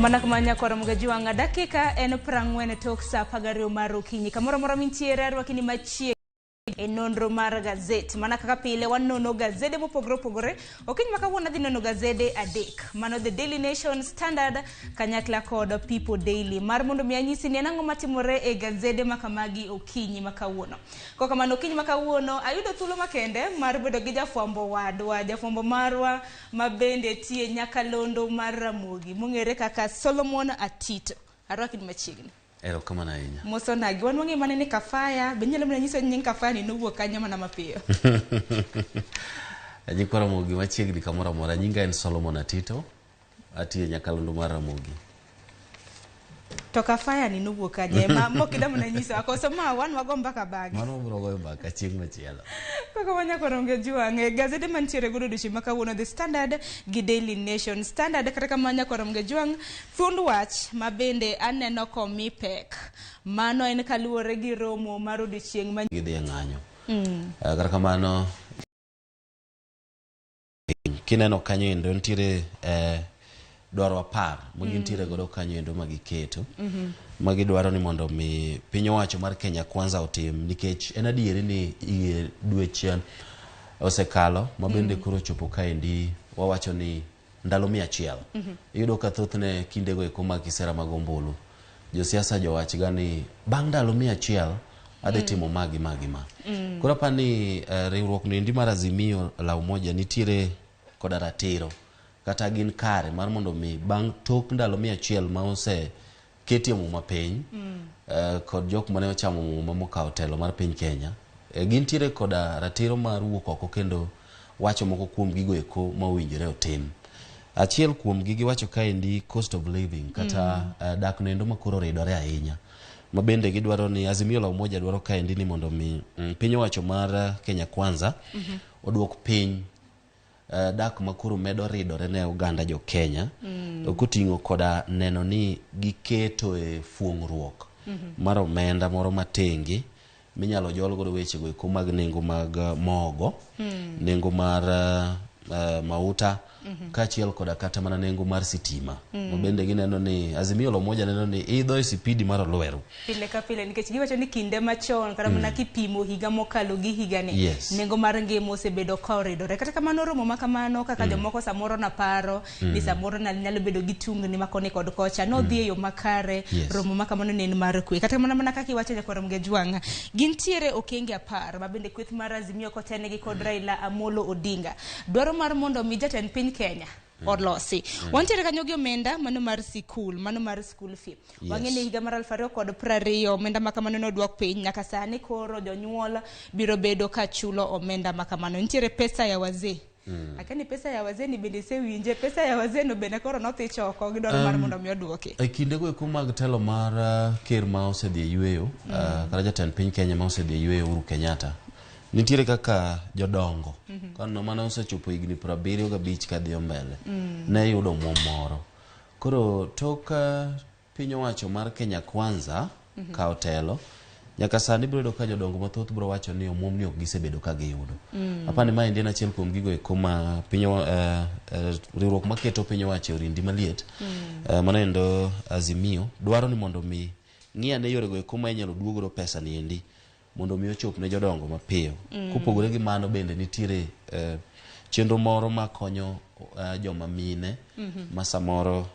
Mana kama nyakwar Mgajuanga, dakika en 40 tok saa 12 mar okinyi. Kamoro amora mintiere, arwaki ni machiegni e nonro mar gazet. Mana kaka pile wanono gazede mopogore opogore. Okinyi ma kawuono adhi nono gazede adek. Mano The Daily Nation, Standard, kanyakla kod People Daily. Mar mondo mi anyisi ni en ang'o matimore e gazede ma kamagi okinyi ma kawuono. Kokamano okinyi ma kawuono ayudo thuolo makende mar bedo gi jafwambo wadwa, jafwambo marwa ma bende tiye nyakalondo mar Ramogi mong'ere kaka Solomon Atito. Arwaki ni machiegni. Erokamano ahinya. Mosonagi, wan wang'e mana ni Kafaya, be inyalo mana nyiso nying Kafaya ni nowuok kanyo mana mapiyo. Nyikwa Ramogi machiegni kamoro amora, nyinga en Solomon Atito, atiyo e nyakalondo mar Ramogi. To Kafaya ni nowuok kanye? Ma mok ida mana nyiso, akoso ma wan wago mbaka bang'e. Mano wabiro goyo mbaka chieng' machielo. Kaka wanyako ronge juang'e gazede mantiere godo odiochieng' ma kawuono The Standard gi Daily Nation. Standard kata kamano nyako ronge juang' thuond wach ma bende aneno komi pek. Mano en kaluwore gi romo mar odiochieng' ma Gidhi e ng'anyo. Kata kamano kineno kanyo endo nitiere dwaro 10 ma gintiere godo kanyo endo ma giketo ma gidwaro ni mondo mi piny owacho mar Kenya Kwanza otim nikech en adieri ni dweche osekalo ma bende koro ochopo kaendi wawacho ni ndalo 100. Iyudo ka thothne kindego eko mag kisera mag ombulu josiasa jowach ga ni bang' ndalo 100 adhi timo ma gi ma gi ma. Koro aparo ni riwruok no endi mar Azimio la Umoja nitiere koda ratiro kata gin kare mar mondo mi bang' tok ndalo 100 ma oseketie muma piny kod jok mane ochamo muma mokawo telo mar piny Kenya, gintiere koda ratiro mar wuok oko kendo wacho moko kuom gigo eko ma owinjore otim. Achiel kuom gi giwacho kaendi cost of living kata dak noendo ma koro oridore ahinya ma bende gidwaro ni Azimio la Umoja dwaro kaendi ni mondo mi piny owacho mar Kenya Kwanza oduok piny dak ma koro medo ridore ne oganda jo Kenya koting'o koda neno ni giketo e fuong'ruok mar omenda moro matenge minyalo jol godo wechego eko mag nengo mag mogo, nengo mar mauta, kaachiel koda kata mana nengo mar sitima. Ma bende gineno ni Azimio la Umoja neno ni idho e sipidi mar olweru. Pile ka pile nikech giwacho ni kinde machon kata mana kipimo higa mokalo gi higani nengo mar ngima osebedo ka oridore. Kata kamano romo ma kamano kaka jomoko samoro naparo ni samoro nyalo bedo gi tungni ma koni kod kocha nodhi e yo makare. Romo ma kamano ne en mar kwe. Kata kamano mana kaka iwacho nyakwar Mgejwang', gintiere okenge 10 ma bende kweth mar Azimio kotenegi kod Raila Amolo Odinga dwaro mar mondo mi jatend piny Kenya olosi. Wantiere kanyo gi omenda mano mar sikul, mano mar school fee. Wang'e ni higa mar 2020 omenda ma kamano nodwok piny nyaka sani koro jonyuol biro bedo ka chulo omenda ma kamano. Nitiere pesa ya wazee. Akia ni pesa ya wazee ni bende isewinje, pesa ya wazee no bende koro nothich oko gidwaro mar mondo mi oduoki. E kindego eko mag telo mar ker ma osedhi e yueyo, kata jatend piny Kenya ma osedhi e yueyo Uhuru Kenyatta, nitiere kaka jodongo kano mane osechopo higni 75 kadhiyo mbele ne yudo omuom moro. Koro tok piny owacho mar Kenya Kwanza kawo telo, nyaka sani biro yudo ka jodongo mathoth biro wacho ni omuom ni ok gisebedo ka giyudo. Apani maendi en achiel kuom gigo eko ma piny riwruok maketo piny owacho e orindi maliet, mano endo Azimio dwaro ni mondo mi ng'i ane yorego eko ma inyalo duog godo pesa ni endi mondo mi ochop ne jodongo mapiyo. Kopogore gi mano bende nitiere chenro moro makonyo joma mine ma samoro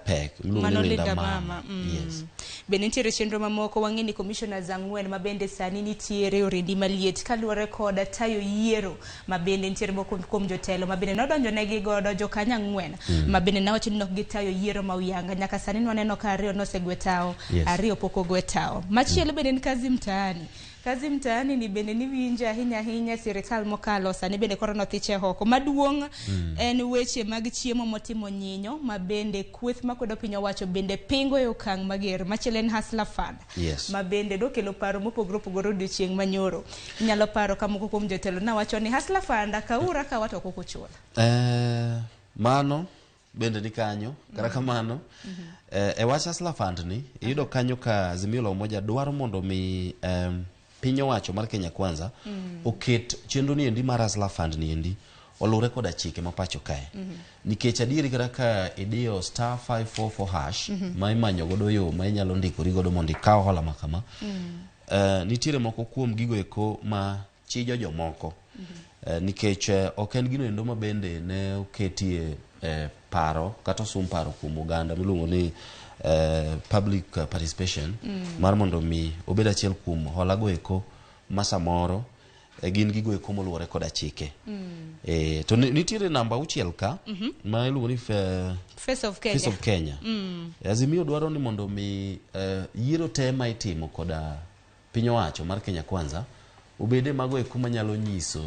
pek miluongo Mano ni Linda Linda Mama. Mama. Yes. Bende nitiere chenro mamoko wang'e ni commissioners 4 ma bende sani nitiere orindi maliet kaluwore kod tayo yiero ma bende nitiere moko kuom jotelo ma bende nodonjo negi godo jokanyo 4 ma bende nawacho ni ok gitayo yiero ma uyanga nyaka sani nwaneno ka 2 nosegwe tao, 2 pok ogwe tao. Machielo bende en kazi mtaani. Kazi mtaani ni bende niwinjo ahinya ahinya sirikal mokalo sani bende koro nothiche oko. Maduong' en weche mag chiemo motimo nyinyo ma bende kweth makwedo piny owacho bende pingo e okang' mager. Machielo en Hustler Fund. Ma bende dokelo paro mopogore opogore odiochieng' manyoro. Inyalo paro ka moko kuom jotelo nawacho ni Hustler Fund kaura kawa to ok ochula. Mano bende ni kanyo kata kamano e wach Hustler Fund ni iyudo kanyo ka Azimio la Umoja dwaro mondo mi piny owacho mar Kenya Kwanza oket chenro ni endi mar Hustler Fund ni endi olure koda chike ma pacho kae. Nikech adieri kata ka idiyo star 544 hash ma imanyo godo yo ma inyalo ndikori godo mondo ikaw hola ma kama, nitiere moko kuom gigo eko ma chijo jomoko. Nikech ok en gino endo ma bende ne oketie paro kata osum paro kuom oganda miluongo ni public participation mar mondo mi obed achiel kuom hola go eko ma samoro gin gigo eko moluwore koda chike. To nitiere namba 6 ka ma iluongo ni Face of Kenya. Face of Kenya. Azimio dwaro ni mondo mi yiero te ma itimo koda piny owacho mar Kenya Kwanza obede mago eko manyalo nyiso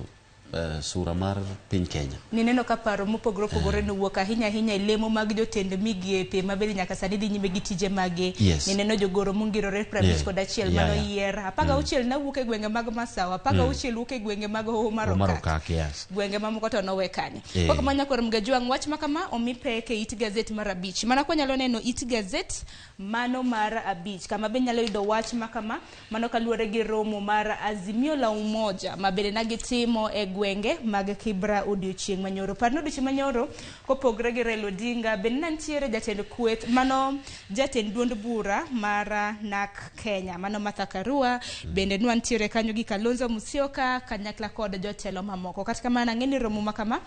sura mar piny Kenya. Nineno ka paro mopogore opogore nowuok ahinya ahinya e lemo mag jotend migepe ma bende nyaka sani dhi nyime gi tije mage. Nineno jogoro mongirore 51 mano yier. 16 nawuok e gwenge mag Masawa, 16 wuok e gwenge mag Hoho mar Okak. Gwenge mamoko to nowe kanyo. Kok manya kor Mgajwang' wach ma kama omi pek e it gazet mar 5. Mana kwanyalo neno it gazet mano mar 5 kama be nyalo yudo wach ma kama mano kaluwore gi romo mar Azimio la Umoja ma bende na gitimo e gwenge mag Kibra odiochieng' manyoro. Par ni odiochieng' manyoro kopogre gi Raila Odinga bende ne nitiere jatend kweth mano jatend duond bura mar NARC Kenya mano Martha Karua, bende ne wantiere kanyo gi Kalonzo Musyoka kanyakla kod jotelo mamoko. Kata kamano ang'e ni romo ma kama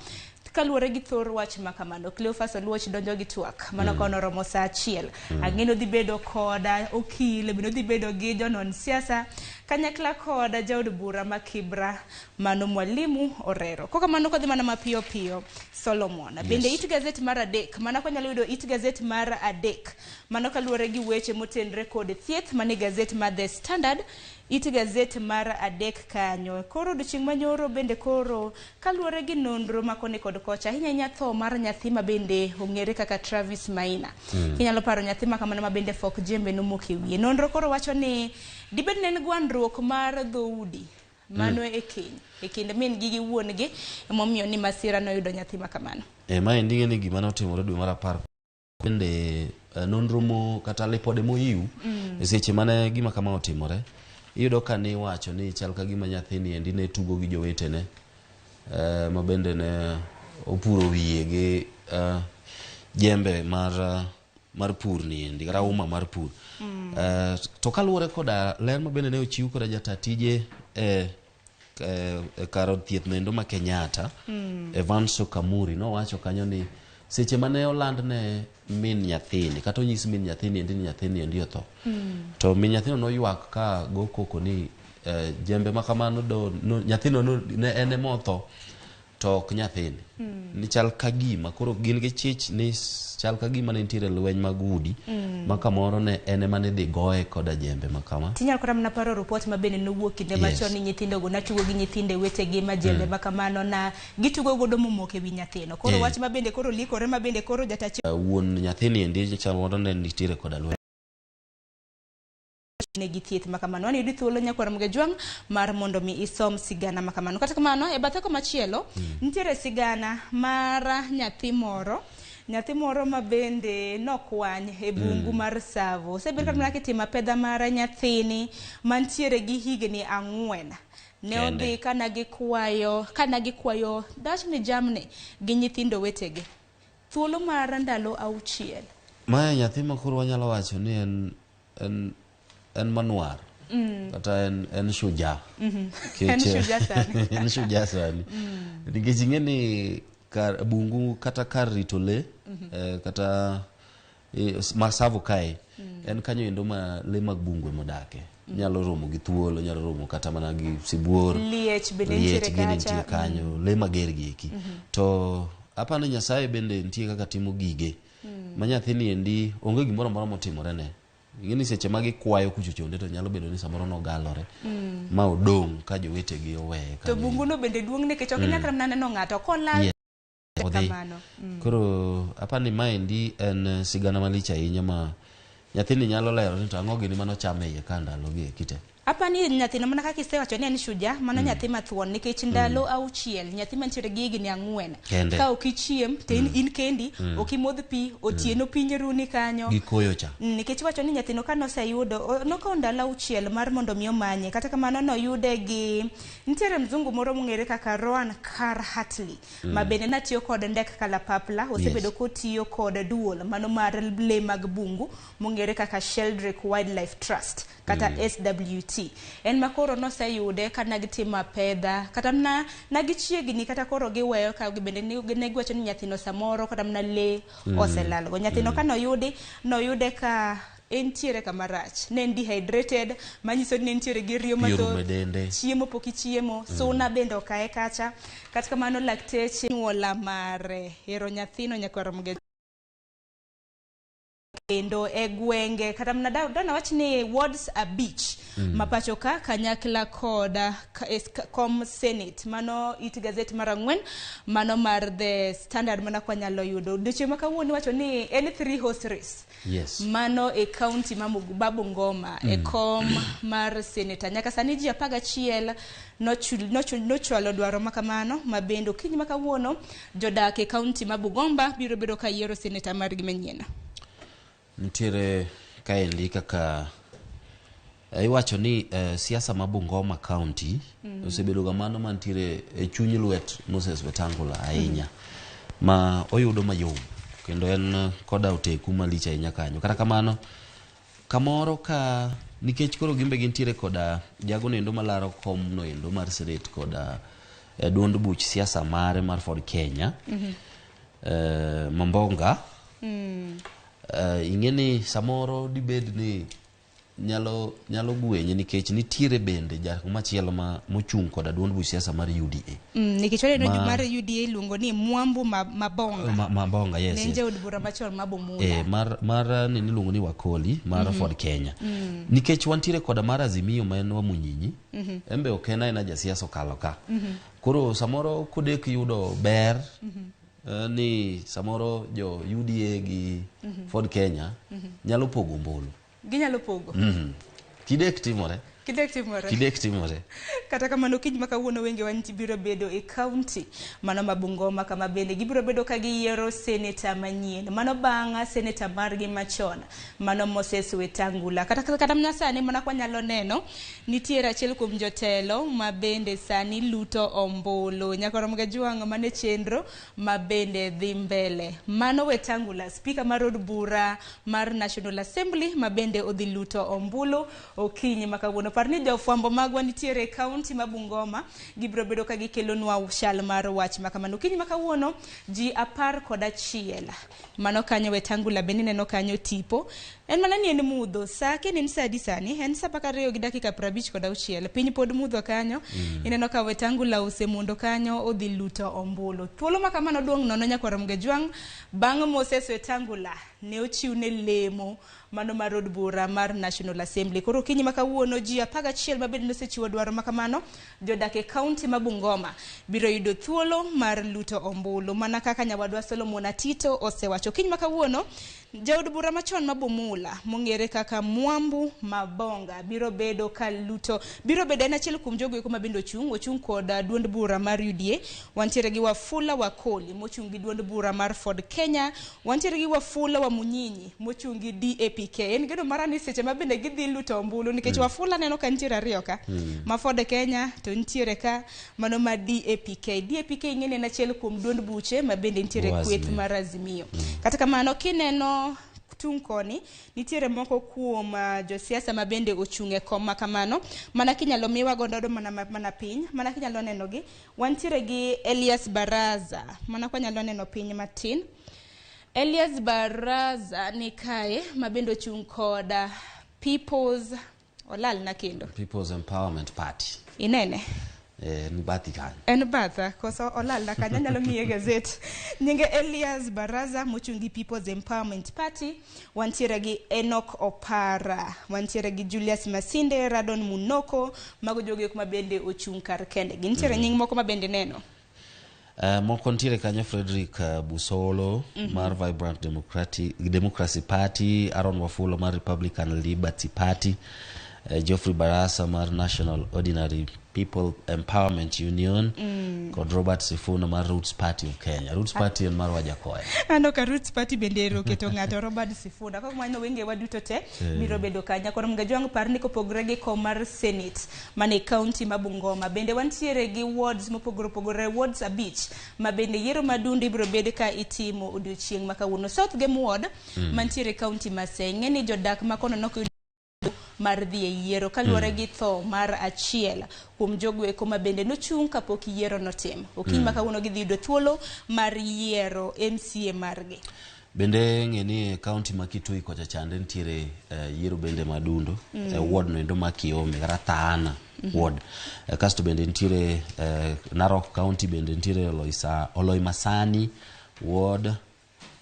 kaluwore gi thor wach ma kamano Cleophas Oluoch donjo gi twak mano kono romo saa 1. Ang'e ni odhi bedo koda okil bende odhi bedo gi jonon siasa kanyakla koda jaod bura ma Kibra mano Mwalimu Orero. Kok kamano kodhi mana mapiyo piyo Solomon. Bende it gazet mar 3 mana kwanyalo yudo it gazet mar 3 mano kaluwore gi weche motenre kod thieth mane gazet mar The Standard it gazet mar 3 kanyo. Koro odiochieng' manyoro bende koro kaluwore gi nonro ma koni kod kocha ahinya ahinya tho mar nyathi ma bende ong'ere kaka Travis Maina. Inyalo paro nyathi ma kamano ma bende fok jembe nomoko e wiye. Nonro koro wacho ni dibed ne en gwandruok mar dhoudi mano e keny e kind min gi gi wuon gi emomiyo ni masira noyudo nyathi ma kamano. Maendi ng'e ni gima notimore dwe mar 10 bende nonro mo kata lipode moyiw e seche mane gima kama otimore iyudo ka ni iwacho ni chal ka gima nyathini endi ne tugo gi jowetene ma bende ne opuro wiye gi jembe mar pur ni endi kata uma mar pur. To kaluwore koda ler ma bende ne ochiw koda jata tije e kar od thieth noendo ma Kenyatta, Evans Kamuri nowacho kanyo ni seche mane oland ne min nyathini kata onyis min nyathini endi ni nyathini endi otho, to min nyathino noywak ka go koko ni jembe ma kamano do no, nyathino no, ne en ema otho to ok nyathini. Ni chal ka gima koro gin gi chich ni chal ka gima ne nitiere lweny mag udi ma kamoro ne en ema ne dhi goye koda jembe ma kama. Tinyalo kata mana paro report ma bende nowuok kinde machon ni nyithindo go natugo gi nyithinde wetegi ma jembe ma kamano na gitugo godo momoko e wi nyathino. Koro wach ma bende koro likore ma bende koro jatach Wuon nyathini endi chal moro ne nitiere koda lweny ne gi thieth ma kamano. Wan yudi thuolo nyakwar Mgajwang' mar mondo mi isom sigana ma kamano. Kata kamano e bathe komachielo nitiere sigana mar nyathi moro ma bende nokwany e bungu mar Tsavo. Osebed kata mana kitimo apedha mar nyathini mantiere gi higni 4. Ne odhi kana gikwayo dachni jamni gi nyithindo wetegi. Thuolo mar ndalo 6. Mae nyathi ma koro wanyalo wacho ni en manuar. Kata en shujaa. En shujaa sani. En shujaa sani. Nikech ing'e ni kar bungu kata kar rito le, kata Tsavo kae, en kanyo endo ma le mag bungu ema odake. Nyalo romo gi thuol, nyalo romo kata mana gi sibuor. Liech bende Liech nitiere gini kacha. nitie kanyo, le mager gi eki. To apani Nyasaye bende nitie kaka timo gige. Ma nyathini endi onge gimoro amora motimore ne. Ing'e ni seche ma gikwayo kucho chonde to nyalo bedo ni samoro nogalore ma odong' ka jowetegi oweye To kanyo. bunguno bende duong' nikech ok inyal kata mana neno ng'ato kolal Odhi. kamano. Koro apani maendi en sigana malich ahinya ma nyathini nyalo lero ni to ang'o gini manochame iye ka ndalo gi eki te. Apani nyathino mana kaka isewacho ni en shujaa, mano nyathi mathuon nikech ndalo 6 nyathi mantiere gi higni 4 Kende. ka ok ichiem to in kendi, ok imodh pi, otieno piny runi kanyo. Gi koyo cha. Nikech iwacho ni nyathino ka noseyudo, nokawo ndalo 6 mar mondo mi omanye, kata kamano noyude gi nitiere mzungu moro mong'ere kaka Rowan Carr Hartley ma bende natiyo kod ndek kalapapla, osebedo kotiyo kod duol mano mar lee mag bungu mong'ere kaka Sheldrick Wildlife Trust kata SWT. En ma koro noseyude ka nagitimo apedha kata mana nagichiegni kata koro giweyo ka bende ne giwacho ni nyathino samoro kata mana lee oselalgo. Nyathino ka noyudi, noyude ka entiere kama rach. Ne en dehydrated, manyiso ni ne entiere gi riyo Pi orumo e mathoth, dende. chiemo pok ichiemo, suna bende okaye kacha. Kata kamano lakteche nyuola mare ero nyathino nyakwar Ramogi kendo e gwenge kata mana dana wach ni wards 5 ma pacho ka kanyakla kod kom Senate. Mano it gazet mar 4 mano mar The Standard mana kwanyalo yudo. Odiochieng' ma kawuono iwacho ni en 3 horse race. Mano e county ma Bungoma e kom mar senator. Nyaka sani ji 11 nochwalo dwaro ma kamano, ma bende okinyi ma kawuono jodak e county ma Bungoma biro bedo ka yiero senator margi manyien. Nitiere kaendi kaka iwacho ni siasa ma Bungoma County osebedo ga mano mantiere e chuny lwet Moses Wetangula ahinya, ma oyudo mayom kendo en koda oteku malich ahinya kanyo. Kata kamano kamoro ka nikech koro gimbe gintiere koda jago noendo malaro kom noendo mar Senate koda duond buch siasa mare mar Ford Kenya, Mambonga. Ing'e ni samoro dibed ni nyalo gwenye nikech nitiere bende jago machielo ma mochung' koda duond buch siasa mar UDA. Nikech waneno mar UDA iluongo ni Mwambu Mabonga. Mabonga, yes. Ne en jaod bura machon ma Bumula. Mar nini iluongo ni Wakoli mar Ford Kenya. Nikech wantiere koda mar Azimio ma en Wamunyinyi. En be ok en aena jasiasa okalo ka. Koro samoro kodek yudo ber ni samoro jo UDA gi Ford Kenya nyalo pogo ombulu. Ginyalo pogo. Kidek timore. Kidek timore. Kidek timore. Kata kamano kiny ma kawuono wengewa biro bedo e county mano ma Bungoma kama bende gibiro bedo ka giyiero senator manyien. Mano bang' senator margi machon mano Moses Wetangula. Kata mana sani mana kwanyalo neno nitiere achiel kuom jotelo ma bende sani luto ombulu. Nyakoro Mgajwang' mane chenro ma bende dhi mbele. Mano Wetangula, speaker mar od bura mar National Assembly ma bende odhi luto ombulu okinyi ma kawuono. Par ni jofwambo magwa nitiere e county ma Bungoma, gibiro bedo ka gikelonwa chal mar wach ma kamano. Okinyi ma kawuono ji 11. Mano kanyo Wetangula bende ineno kanyo tipo. En mana ni en mudho, sa kendo en sa adi sani? En sa 12:56. Piny pod mudho kanyo. Ineno ka Wetangula osemondo kanyo odhi luto ombulu. Thuolo ma kamano duong' nono nyakwar Mgajwang' bang' Moses Wetangula ne ochiwne lemo mano mar od bura mar National Assembly. Koro okinyi ma kawuono ji 11 ma bende nosechiwo dwaro ma kamano, jodak e county ma Bungoma biro yudo thuolo mar luto ombulu mana kaka nyawadwa Solomon Atito osewacho. Okinyi ma kawuono jaod bura machon ma Bumula mong'ere kaka Mwambu Mabonga biro bedo ka luto, biro bedo en achiel kuom jogo eko ma bende ochung' kod duond bura mar UDA. Wantiere gi Wafula Wakoli mochung' gi duond bura mar Ford Kenya, wantiere gi Wafula wa Munyinyi mochung' gi DAPK. En geno mara ni seche ma bende gidhi luto ombulu nikech Wafula neno ka nitiere ariyo ka, ma Ford Kenya to nitiere ka mano ma DAPK. DAPK ing'eni en achiel kuom duond buche ma bende nitiere kweth mar Azimio. Kata kamano kineno tung' koni nitiere moko kuom josiasa ma bende ochung' e kom ma kamano, mana kinyalo miwa godo mana piny, mana kinyalo neno gi. Wantiere gi Elias Baraza, mana kwanyalo neno piny matin. Elias Baraza ni kae ma bende ochung' kod People's olal na kendo. People's Empowerment Party. Inene? Ni bathi kanyo. En batha, koso olal na kanyo, anyalo miye gazet. Nyinge Elias Baraza mochung' gi People's Empowerment Party. Wantiere gi Enoch Opara, wantiere gi Julius Masinde, Radon Munoko, mago jogo eko ma bende ochung' kar kendgi. Nitiere nying moko ma bende neno. Moko nitiere kanyo Frederick Busolo mar Vibrant Democracy Party, Aaron Wafula mar Republican Liberty Party, Geoffrey Barasa mar National Ordinary People Empowerment Union kod Robert Sifuna mar Roots Party of Kenya. Roots Party en mar Wajakoya. Aneno ka Roots Party bende ero oketo ng'ato Robert Sifuna. Kok mano wenge waduto te biro bedo kanya. Koro Mgajwang' par ni kopogore gi kom mar Senate mane county ma Bungoma, bende wantiere gi wards mopogore opogore, wards 5 ma bende yiero madundo ibiro bed ka itimo odiochieng' ma kawuono. South Gem Ward mantiere county ma Siaya, ing'e ni jodak ma kono nok oyudo mar dhi e yiero kaluwore gi tho mar achiel kuom jogo eko ma bende nochung' kapok yiero notim. Okinyi ma kawuono gidhi yudo thuolo mar yiero MCA margi. Bende ng'e ni e county ma Kitui kocha chande nitiere yiero bende madundo e ward no endo ma Kiome kata Thaana ward. Kasto bende nitiere Narok county, bende nitiere Oloimasani ward,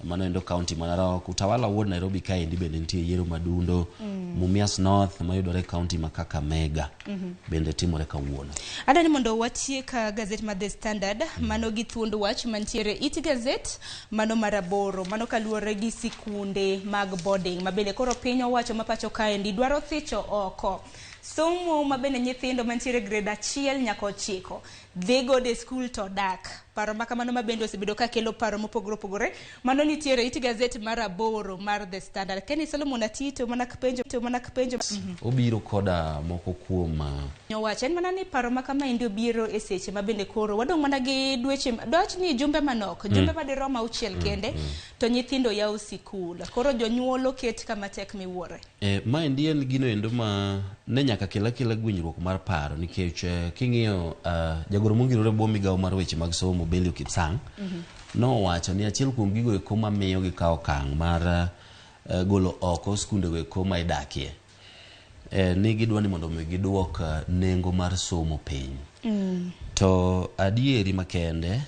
mano endo county ma Narok. Utawala ward Nairobi kaendi bende nitie yiero madundo. Mumias North mayudore e county ma Kakamega bende timore kawuono. Adwa ni mondo watiek gazet mar The Standard, mano gi thuond wach mantiere it gazet mano mar 8, mano kaluwore gi sikunde mag boarding ma bende koro piny owacho ma pacho kaendi dwaro thicho oko somo ma bende nyithindo mantiere grade 1 nyaka 9 dhi godo e skul to dak. Paro ma kamano ma bende osebedo ka kelo paro mopogore opogore, mano nitiere it gazet mar 8 mar The Standard. Kenny Solomon Atito mana kipenjo Obiro koda moko kuom Owacho en mana ni paro ma kamaendi obiro e seche ma bende koro wadong' mana gi dweche, dwach ni jumbe manok, jumbe madirom 6 kende to nyithindo yawo sikul. Koro jonyuol oket kama tek miwuore. Maendi en gino endo ma ne nyaka kel akela gwenyruok mar paro nikech king'iyo jagoro mongirore bwo migawo mar weche mag somo Belio Kipsang nowacho ni achiel kuom gigo eko mamiyo gikawo okang' mar golo oko skundego eko ma idakie ni gidwa ni mondo mi giduok nengo mar somo piny. To adieri makende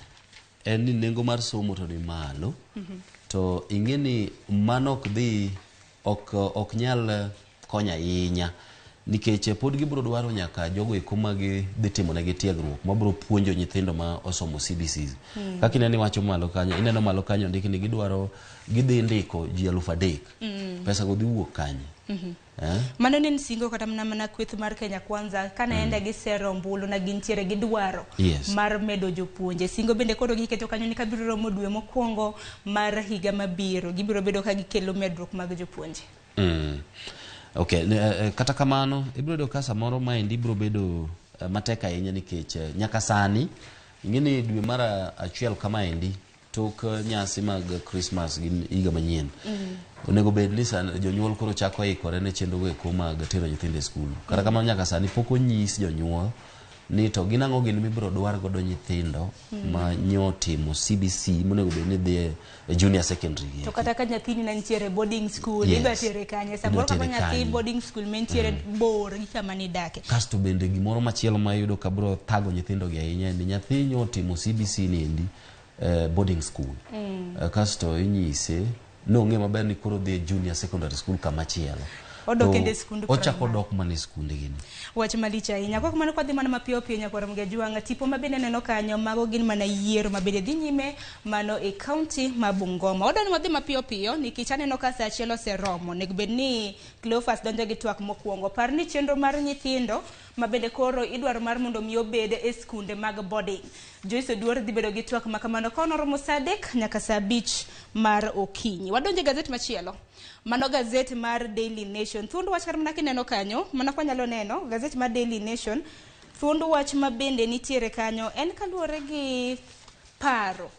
en ni nengo mar somo to ni malo to ing'e ni mano ok dhi ok nyal konyo ahinya nikech pod gibiro dwaro nyaka jogo eko ma gidhi timonegi tiegruok mabiro puonjo nyithindo ma osomo CBCs. Kaka ineno iwacho malo kanyo, ineno malo kanyo ndiki ni gidwaro gidhi ndiko ji 3000. Pesa go dhi wuok kanye? Mano ne en singo kata mana kweth mar Kenya Kwanza kane ende gisero ombulu na gintiere gi dwaro mar medo jopuonje. Singo bende koro giketo kanyo ni kabiro romo dwe mokwongo mar higa mabiro gibiro bedo ka gikelo medruok mag jopuonje. Okay, kata kamano ibiro yudo ka samoro maendi biro bedo matek ahinya nikech nyaka sani ing'e ni dwe mar 1 kamaendi tok nyasi mag Christmas gi higa manyien onego bed ni jonyuol koro chako ikore ne chenro go eko mag tero nyithindo e skul. Kata kamano nyaka sani pok onyis jonyuol ni to gin ang'o gin mibiro dwar godo nyithindo ma nyotimo CBC monego bed ni dhi e junior secondary gi. To kata ka nyathini ne nitiere boarding school, idwa tere kanye? Samoro kaka nyathi boarding school mentiere bor gi kama nidake. Kasto bende gimoro machielo ma iyudo ka biro thago nyithindo gi ahinya en ni nyathi nyotimo CBC ni endi boarding school. Kasto inyise nong'e maber ni koro dhi e junior secondary school kama chielo. Odok ende skund ochako dok mana e skunde gini. Wach malich ahinya. Kok mano kwadhi mana mapiyo piyo nyakwar Mgajwang', tipo ma bende neno kanyo mago gin mana yiero ma bende dhi nyime mano e county ma Bungoma. Wadwa ni wadhi mapiyo piyo nikech aneno ka saa 1 oseromo. Onego bed ni Cleophas donjo gi twak mokwongo. Par ni chenro mar nyithindo ma bende koro idwaro mar mondo mi obed e skunde mag boarding. Joyce Oduor dhi bedo gi twak ma kamano ka onoromo saa 3 nyaka saa 5 mar okinyi. Wadonjo e gazet machielo. Mano gazet mar Daily Nation. Thuond wach kata mana kineno kanyo, mana kwa nyalo neno, gazet mar Daily Nation, thuond wach ma bende nitiere kanyo en kaluwore gi paro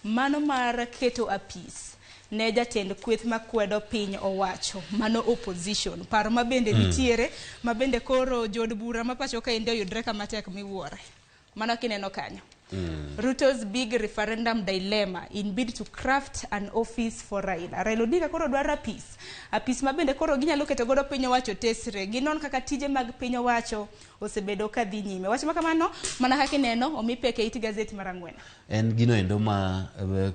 mano mar keto apis ne jatend kweth makwedo piny owacho, mano opposition. Paro ma bende nitiere, ma bende koro jood bura ma pacho kaendi oyudre kama tek miwuore. Mano kineno kanyo. Ruto's big referendum dilemma in bid to craft an office for Raila. Raila Odinga koro dwaro apis. Apis ma bende koro ginyalo keto godo piny owacho tesre. Ginon kaka tije mag piny owacho osebedo ka dhi nyime. Wach ma kamano, mana kaka ineno, omi pek e it gazet mar 4. En gino endo ma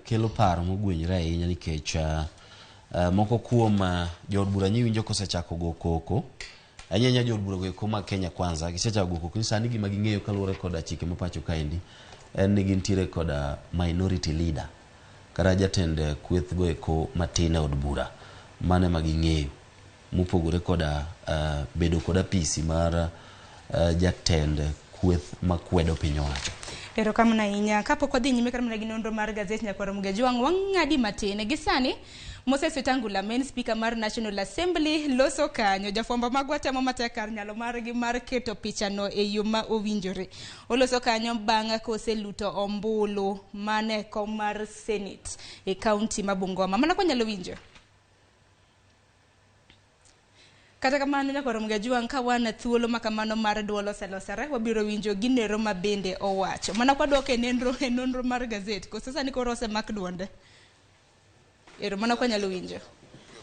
kelo paro mogwenyore ahinya nikech moko kuom jood bura nyiwinjo kosechako go koko. Ahinya ahinya jood bura go eko mag Kenya Kwanza gisechako go koko ni sani gima ging'eyo kaluwore koda chike ma pacho kaendi en ni gintiere koda minority leader kata jatend kweth go eko matin e od bura. Mano ema ging'eyo. mopogore koda bedo kod apisi mar jatend kweth makwedo piny owacho. Erokamano ahinya. Kapok wadhi nyime kata mana gi nonro mar gazet Nyakwar Mgejwang', wang'adi matin. Gi sani, Moses Wetangula, main speaker mar National Assembly, loso kanyo. Jafwambo magwa temo matek kar nyalo margi mar keto pichano e yo ma owinjore. Oloso kanyo bang' koseluto ombulu mane kom mar Senate e kaunti ma Bungoma. Mana kwanyalo winjo. Kata kamano Nyakwar Mgajwang' ka wan thuolo ma kamano mar duol oselosore, wabiro winjo ginero ma bende owacho. Mana kwadok e nonro e nonro mar gazet, koso sani koro osemak duonde. Ero mana kwanyalo winjo. Hiyo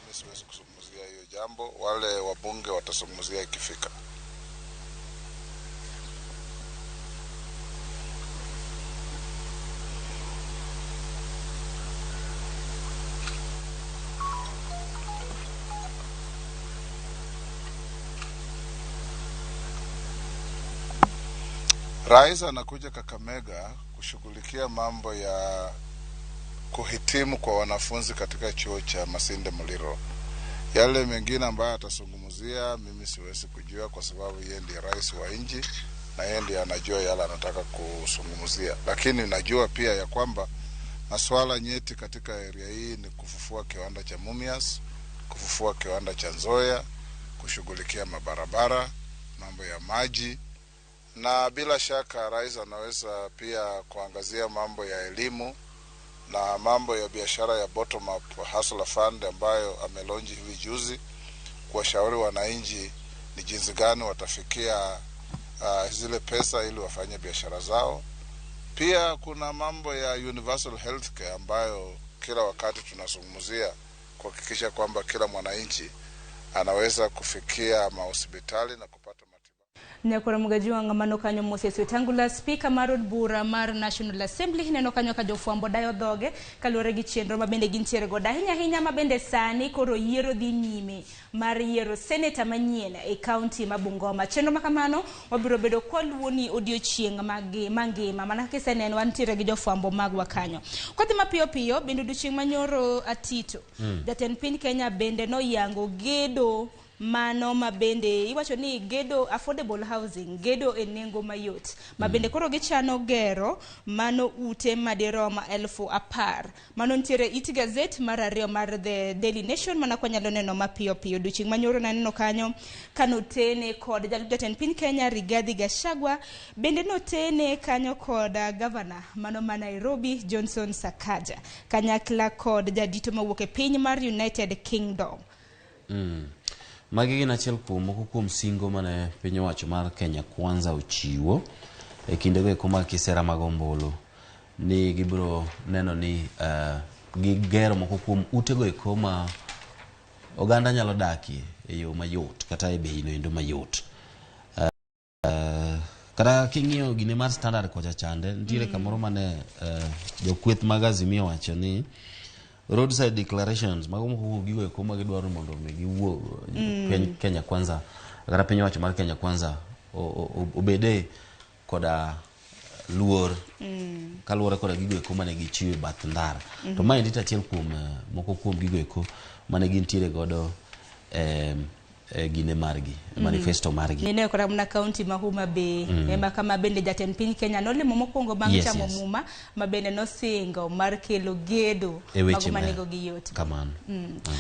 mimi siwezi kuzungumzia hiyo jambo, wale wabunge watazungumzia ikifika. Rais anakuja Kakamega kushughulikia mambo ya kuhitimu kwa wanafunzi katika chuo cha Masinde Muliro. Yale mengine ambayo atazungumzia mimi siwezi kujua, kwa sababu yeye ndiye rais wa nchi na yeye ndiye anajua yale anataka kuzungumzia, lakini najua pia ya kwamba masuala nyeti katika area hii ni kufufua kiwanda cha Mumias, kufufua kiwanda cha Nzoia, kushughulikia mabarabara, mambo ya maji, na bila shaka rais anaweza pia kuangazia mambo ya elimu na mambo ya biashara ya bottom up Hustler Fund ambayo amelonji hivi juzi, kuwashauri wananchi ni jinsi gani watafikia zile pesa ili wafanye biashara zao. Pia kuna mambo ya universal healthcare ambayo kila wakati tunazungumzia kuhakikisha kwamba kila mwananchi anaweza kufikia mahospitali na kupata matibabu. Nyakwar Mgajwang' mano kanyo Moses Wetangula, speaker mar od bura mar National Assembly, neno kanyo ka jofwambo dayo dhoge kaluwore gi chenro ma bende gintiere godo ahinya ahinya ma bende sani koro yiero dhi nyime mar yiero seneta manyien e kaunti ma Bungoma. Chenro ma kamano wabiro bedo kwaluwo ni odiochieng' mangima mana kaka iseneno wantiere gi jofwambo magwa kanyo. Kodhi mapiyo piyo bende odiochieng' manyoro Atito, jatend piny Kenya bende noyango gedo mano ma bende iwacho ni gedo affordable housing, gedo e nengo mayot ma bende koro gichano gero mano ute madirom 10,000. Mano nitiere it gazet mar 2 mar The Daily Nation mana kwanyalo neno mapiyo piyo. Odiochieng' manyoro naneno kanyo kanotene kod jalup jatend piny Kenya Rigathi Gachagua, bende notene kanyo kod gavana mano ma Nairobi Johnson Sakaja kanyakla kod jadito mawuok e piny mar United Kingdom. Magi gin achiel kuom moko kuom singo mane piny owacho mar Kenya Kwanza ochiwo e kindego eko mag kisera mag ombulu, ni gibiro neno ni gigero moko kuom utego eko ma oganda nyalo dakie e yo mayot kata e bei no endo mayot. Kata king'iyo gine mar Standard kocha chande, nitiere kamoro mane jokweth mag Azimio wacho ni roadside declarations mago moko kuom gigo eko ma gidwaro mondo mi giwuo piny Kenya Kwanza kata piny owacho mar Kenya Kwanza obede koda luor kaluwore koda gigo eko mane gichiwo e bath ndara. To maendi to achiel kuom moko kuom gigo eko mane gintiere godo gine margi, manifesto margi. Nene kata mana kaunti ma Homa Bay ema kama bende jatend piny Kenya nolimo mokwongo bang' chamo muma ma bende nosingo mar kelo gedo mago manego gi yot. Kamano.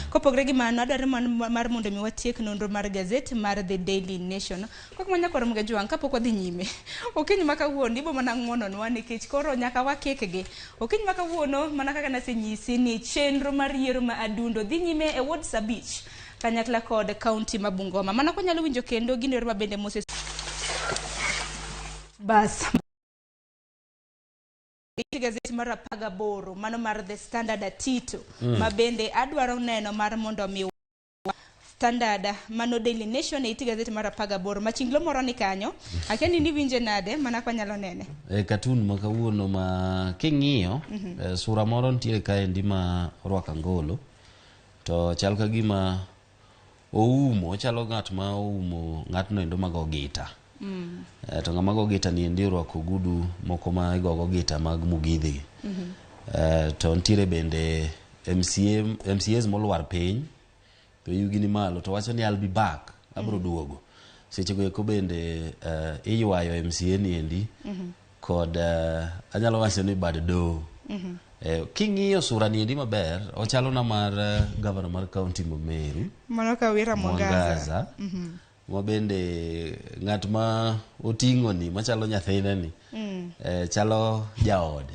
Kopogre gi mano, adwaro mar mondo mi watiek nonro mar gazet mar The Daily Nation. Kok mana Nyakwar Mgajwang' kapok wadhi nyime. Okinyi ma kawuono ibo mana ng'wononwa nikech koro nyaka wakikgi. Okinyi ma kawuono mana kaka nasenyisi ni chenro mar yiero ma Adundo dhi nyime e wards 5 kanyakla kod kaunti ma Bungoma. Mana kwanyalo winjo kendo gino ma bende Moses Bas gazeti mar 18 mano mar The Standard Atito ma bende adwaro neno mar mondo mi Standard mano Daily Nation e gazeti mar 18 machinglo moro ni kanyo akia ni niwinje nade mana kwanyalo nene. E cartoon ma kawuono ma king'iyo sura moro nitiere kaendi ma orwako angolo to chal ka gima oumo, ochalo ng'at ma oumo ng'atno endo mago gita. To ng'ama go gita ni endi orwako ogudu moko ma igogo gita mag Mugithi. To nitiere bende MCAs molwar piny To yugi ni malo to wacho ni I'll be back, abro duogo. Sechego eko bende iywayo MCA ni endi kod anyalo wacho ni bad doho. King'iyo sura ni endi maber, ochalo na mar governor mar county ma Meru. Mano Kawira Mwangaza. Mwangaza. Ma bende ng'at ma oting'o ni machalo nyathine ni chalo jaode.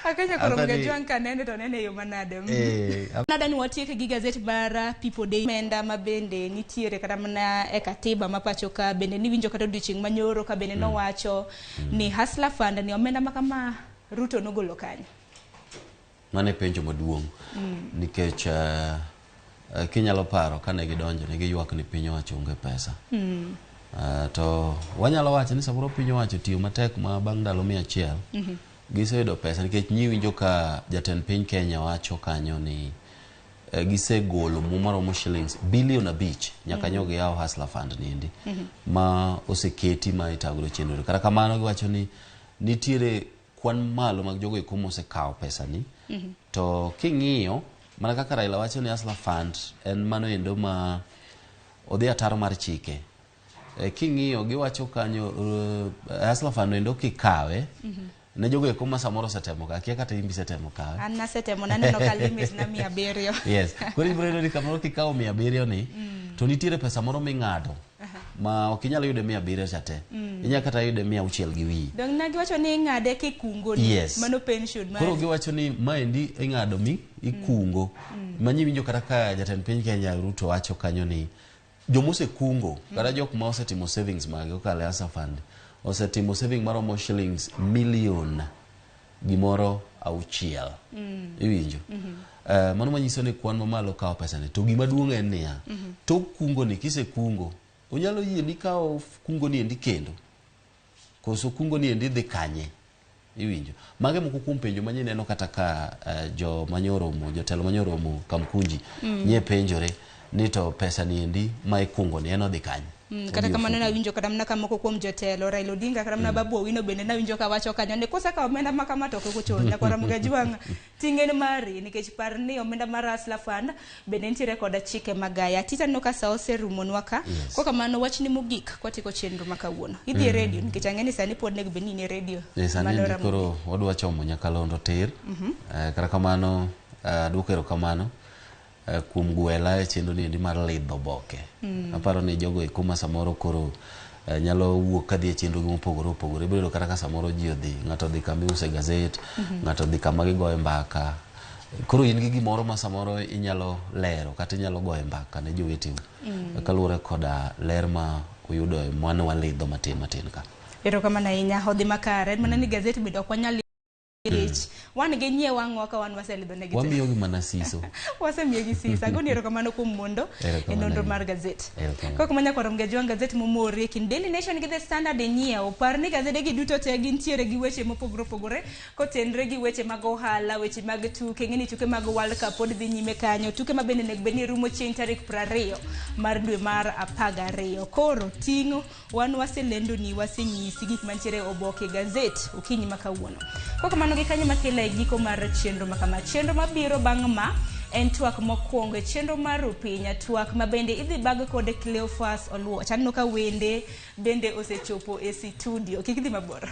Akenya koro Apani- Mgajwang' kanene to nene e yo manade. Eh. Nada ni watieke gi gazet mar People Daily omenda ma bende nitiere kata mana e katiba ma pacho ka bende niwinjo kata odiochieng' manyoro ka bende nowacho ni Hustler Fund ni omenda ma kama Ruto nogolo kanyo. Mano e penjo maduong' nikech kinyalo paro kane gidonjo ne giywak ni piny owacho onge pesa. To wanyalo wacho ni samoro piny owacho tiyo matek ma bang' ndalo 100 giseyudo pesa, nikech nyiwinjo ka jatend piny Kenya wacho kanyo ni gisegolo muma maromo shillings bilion 5 nyaka nyo giyaw Hustler Fund niendi ma oseketi ma itago chenro. Kata kamano giwacho ni nitiere kwan malo mag jogo eko mosekawo pesa ni. To king'iyo mana kaka Raila wacho ni Hustler Fund en mano endo ma odhi ataro mar chike. King'iyo giwacho kanyo Hustler Fund endo kikawe ne jogo eko ma samoro osetemo ka akia kata in bisetemo kawe. An nasetemo, naneno ka limit na 700. Yes, koro ibiro yudo ni kamoro kikawo 700 ni to nitiere pesa moro ming'ado ma ok inyal yude 700 cha te, inyalo kata yude 600 gi wiye. Dong' na giwacho ni ing'ade kikungo ni. Yes. Mano pension Koro mari. giwacho ni maendi ing'ado mi ikungo manyiwinjo kata ka jatend piny Kenya Ruto wacho kanyo ni jomosekungo kata jok ma osetimo savings mage kokalo e Hustler Fund osetimo saving maromo shillings milion gimoro 6. Iwinjo? Mano manyiso ni kwan mamalo kawo pesani. To gima duong' en niya, tok kungo ni kisekungo onyalo yie ni kawo kungo ni endi kendo koso kungo ni endi dhi kanye? Iwinjo? Mage moko kuom penjo ma neno kata ka jo manyoromo jotelo manyoromo Kamkunji nye penjore ni to pesa ni endi ma ikungo ni en odhi kanye? Kata Odhi kamano ofuko. Nawinjo kata mana ka moko kuom jotelo, Raila Odinga kata mana Babu Owino bende nawinjo ka wacho kanyo ni kosekawo omenda ma kama to kik ochul. Nyakwara Mgajwang' ting' en mari nikech par ni omenda mar Hustler Fund bende nitiere koda chike magaya. Tita aneno ka sa oserumonwa ka. Yes. Kok kamano wachni mogik kwatieko chenro ma kawuono. Idhi e redio nikech ang'e ni sani pod onego bed ni in e redio. Sani Mano endi Ramogi. Koro wadwa chomo nyakalondo tir. Kata kamano aduoko erokamano kuom gwela e chenro ni endi mar lidho oboke. Aparo ni jogo eko ma samoro koro nyalo wuok kadhi e chenro gi mopogore opogore. Ibiro yudo kata ka samoro ji odhi, ng'ato odhi kama iuse gazet, ng'ato odhi kama gigoye mbaka. Koro in gi gimoro ma samoro inyalo lero kata inyalo goye mbaka ne joweteu kaluwore koda ler ma uyudo e mane walidho matin matin ka. Erokamano ahinya, odhi makare. En mana ni gazet bende ok wanyal nikech wan gi nyiewo ang'o ka wan waselidho negi te. Wamiyogi mana siso. Wasemiyogi siso. Agoni erokamano kuom mondo e Erokamano nonro ahinya. mar gazet. Erokamano. Kok manya kwaro Mgajwang' gazet momori e kind Daily Nation gi The Standard inyiewo. Par ni gazede gi duto te gintiere gi weche mopogore opogore kotenre gi weche mag ohala, weche mag tuke, ng'eni tuke mag World Cup pod dhi nyime kanyo, tuke ma bende onego bed ni rumo chieng' tarik 20 mar dwe mar 12. Koro ting'o wan waselendo ni wasenyisi gik mantiere e oboke gazet okinyi ma kawuono. Kok kamano gi kanyo makela e giko mar chenro ma kama. Chenro mabiro bang' ma en twak mokwongo e chenro mar Rupinya, twak ma bende idhi bag kod Cleophas Oluoch. Aneno ka wende bende osechopo e situdio. Kik idhi mabor.